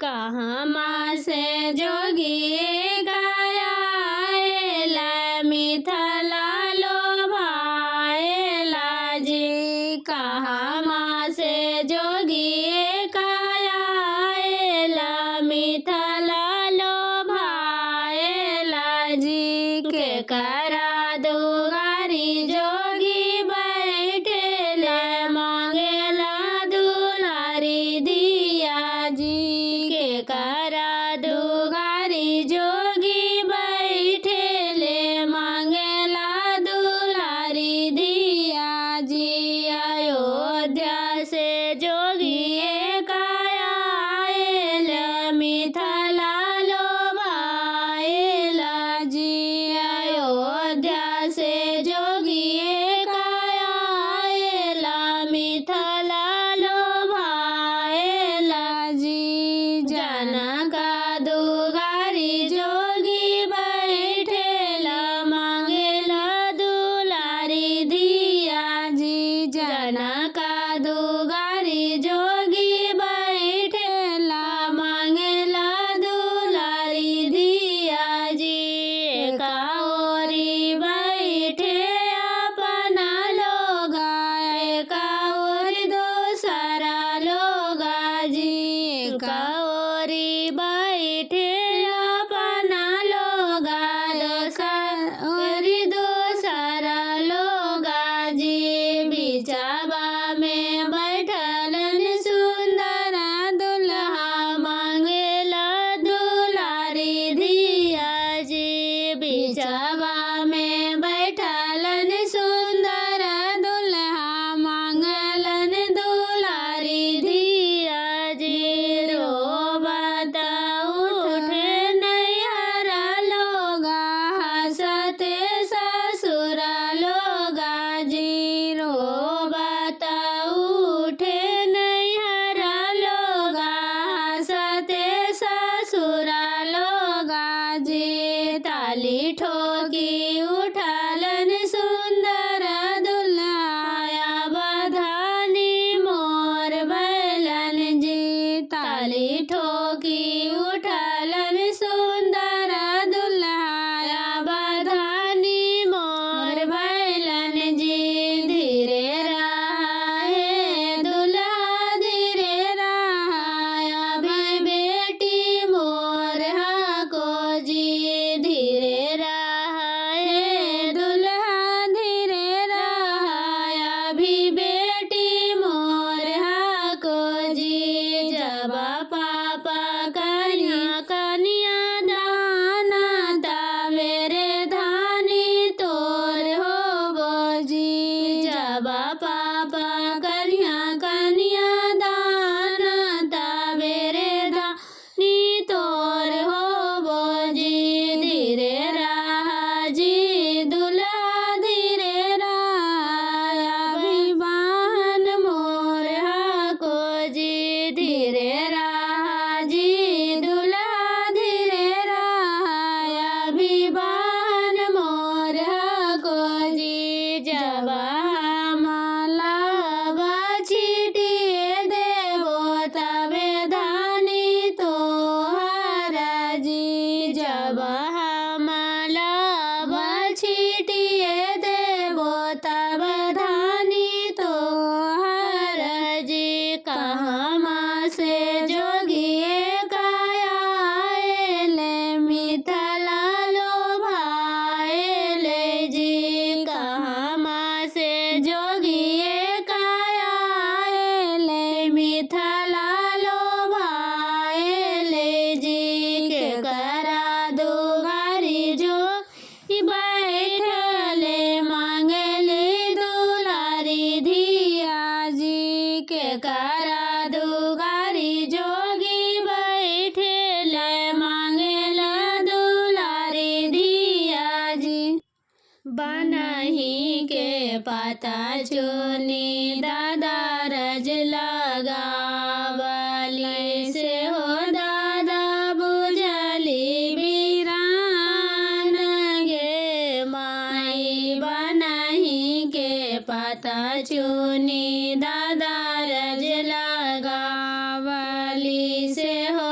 कहाँ से जोगी गाया मिथिला लोभाएला जी। कहाँ से जोगी गाया मिथिला लोभाएला जी। के करा दुआरी जोगी बैठेले मांगेला दुलारी दिया जी। के करा दुआरी जोगी बैठेले मांगेला दुलारी दिया जी। अयोध्या से जोगी आयल मिथिला लोभाएला जी। अयोध्या से जोगी आयल मिथिला लोभाएला जी। जनका दुआरी जोगी बैठेला मांगेला दुलारी दिया जी। जनका दुआरी जोगी बैठेला मांगेला दुलारी दिया जी। एकाओरी बैठे अपना लोगा एकाओरी दोसरा लोगा जी। एकाओरी बैठे अपना लोगा दोसरी दोसरा लोगा जी। बिचाबा में बैठलन सुंदर दुल्हा मांगेला दुलारी धिया जी। बिचाबा में बैठलन सुंदर दुल्हा मांगलन दुलारी धिया जी। रोबत उठे नैहरा लोगा हंसते ससुरा लोगा जी। रोबत उठे नैहरा लोगा हंसते ससुरा लोगा जी। ताली ठोकी उठलन सुंदर दुल्हा बधानी मोर बैलन जी। ताली ठोकी उठलन सुंदर दुल्हा बधानी मोर बैलन जी। धीरे रहा दुल्हा धीरे रहा अभी बेटी मोर हाको जी। धीरे रहा दुल्हा धीरे रहा अभी बेटी मोर हाको जी। जब पापा कन्या कन्या दाना मेरे धानी तोर होबो जी। जब पापा कन्या कन्या दाना मेरे धानी तोर होबो जी। धीरे रहा जी दुल्हा धीरे रहा अभिमान मोर हाको जी। धीरे रहा जी दुल्हा धीरे रहा अभिमान मोर हाको जी। जब माला छिटिए देबो तबे धानी तोहर जी। जब माला छिटिए देबो तब धानी तोहर जी। कहाँ से जोगी आयल मिथिला लोभाएले जी। कहाँ से जोगी आयल मिथिला लोभाएले जी। के करा दुआरी जोगी बैठले मांगले दुलारी धिया जी। के करा दुआरी जोगी बैठले मांगेला दुलारी धिया जी। बनही के पता चुनी दादा रज लगावली से हो दादा बुझली बीरान गे माई। बनही के पता चुनी दादा रज लगावली से हो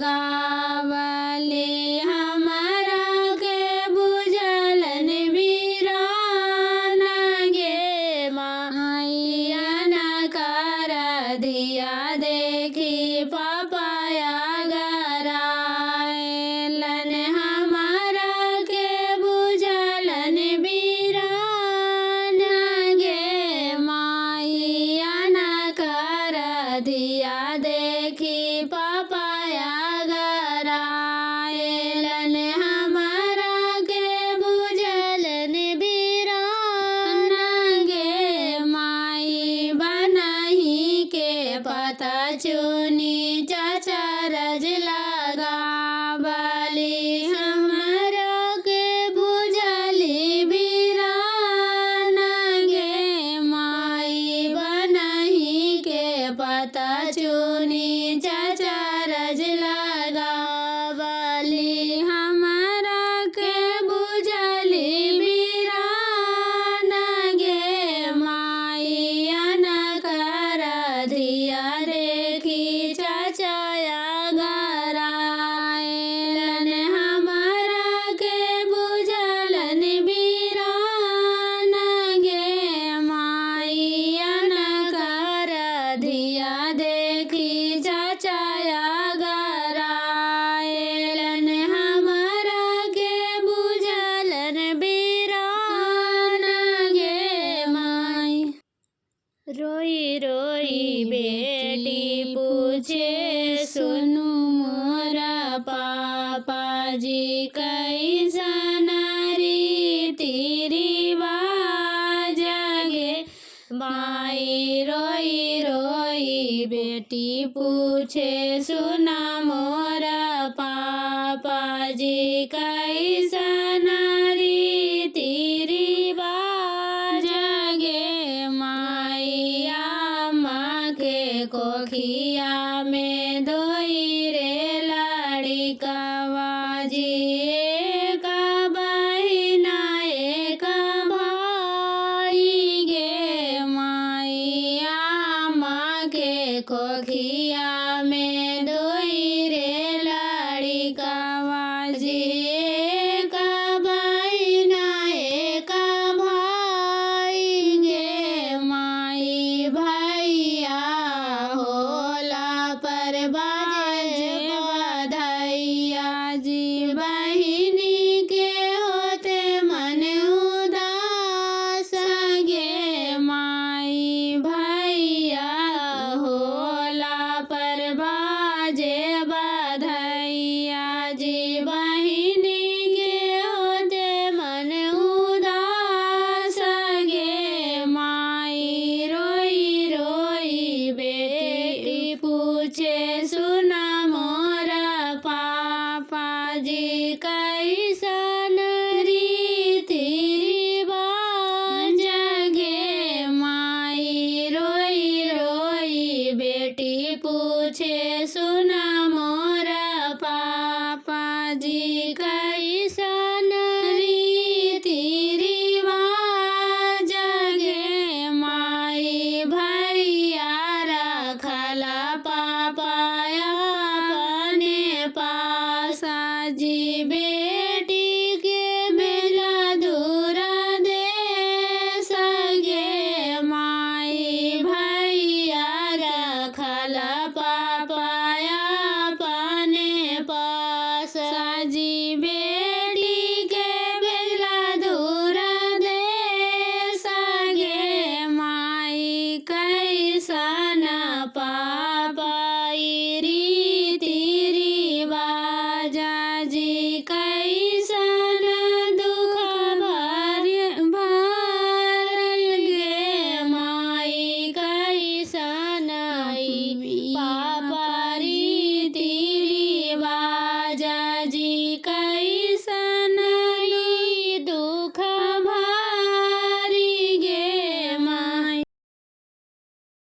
लगावली हमरा के बुझलन बीरान गे माई न कर दिया देखी पापाया गरायलन हमरा के बुझलन बीरान गे माई न कर दिया देखी पापाया गरायलन हमरा के बुझलन बीरान गे माई बनही के पता चुनी चाचा रज लगावली हमरा के बुझली बीरान गे माई बनही के पता चुनी चाचा रज लगावली हमरा के बुझली बीरान गे माई न कर धिया देखी चाचा गरायलन हमरा के बुझलन बीरान गे माई न कर धिया देखी चाचा गरायलन हमरा के बुझलन बीरान गे माई। रोई रोई बेटी पूछे सुनु मोरा पापा जी कैसन रीति रिवाज गे माई। रोई रोई बेटी पूछे सुना मोरा पापा जी कैसन रीति रिवाज गे माई। अम्मा के कोखिया में दोई रे लड़िकवा जी एक बहिना एक भाई गे माई। अम्मा के कोखिया में दोई रे लड़िकवा जी एक बहिना एक भाई गे माई। भैया होला पर बाजे बधैया जी बहिनी के होते मन उदास गे माई। भैया होला पर बाजे बधैया जी बहिनी के होते मन उदास गे माई। रोई रोई बेटी पूछे सुना मोरा पापा जी कैसन रीति रिवाज गे माई। रोई रोई बेटी पूछे सुना मोरा पापा जी कैसन रीति रिवाज गे माई। भैया रखला पापा अपने पास जी बेटी के बेला दूर देश गे माई। भैया रखला पापा अपने पास जी।